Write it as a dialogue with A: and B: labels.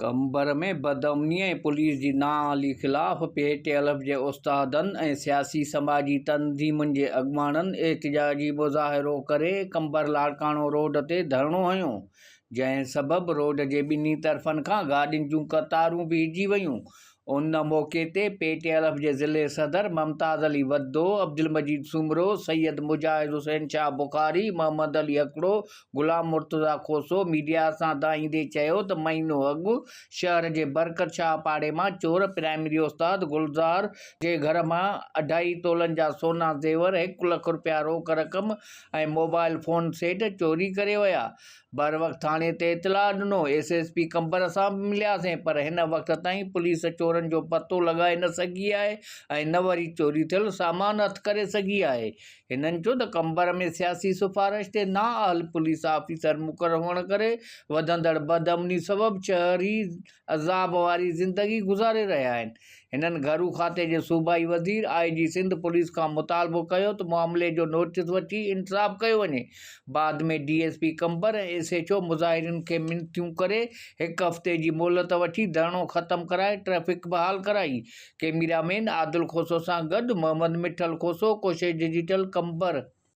A: قمبر ۾ بدامني ۽ پوليس جي نااهلي خلاف پي ٽي الف جي استادن ۽ سياسي سماجي تنظيمن جي اڳواڻن احتجاجي مظاهرو ڪري قمبر لاڙڪاڻو روڊ تي ڌرڻو هنيو، جنهن سبب روڊ جي ٻنهي طرفن کان گاڏين جون قطارون بيهجي ويون، ان موقعي تي پي ٽي الف جي ضلعي صدر ممتاز علي وڌو، عبدالمجيد سومرو، سيد مجاهد حسين شاهه بخاري، محمد علي هڪڙو، غلام مرتضيٰ کوسو ميڊيا سان دانهيندي چيو ته مهينو اڳ شهر جي برڪت شاهه پاڙي مان چور پرائمري استاد گلزار جي گهر مان اڍائي تولن جا سونا زيور، هڪ لک رپيا روڪ رقم ۽ موبائل فون سيٽ چوري ڪري ويا. بروقت ٿاڻي تي اطلاع ڏنو، ايس ايس پي قمبر سان به ملياسين پر هن وقت تائين پوليس چورن جو پتو لڳائي نه سگهي آهي ۽ نه وري چوري ٿيل سامان هٿ ڪري سگهي آهي. هنن چيو ته قمبر ۾ سياسي سفارش تي نااهل پوليس آفيسر مقرر هئڻ ڪري وڌندڙ بدامني سبب شهري عذاب واري زندگي گذاري رهيا آهن. هنن گهرو کاتي جي صوبائي وزير، آء جي سنڌ پوليس کان مطالبو ڪيو ته معاملي جو نوٽيس وٺي انصاف ڪيو وڃي. بعد ۾ D S P Qambar ۽ S H O مظاهرين کي منٿيون ڪري هڪ هفتي جي مهلت وٺي ڌرڻو ختم ڪرائي ٽريفڪ بحال ڪرائي. ڪئميرا مين عادل کوسو سان گڏ محمد مٺل کوسو، ڪوشش ڊجيٽل، قمبر.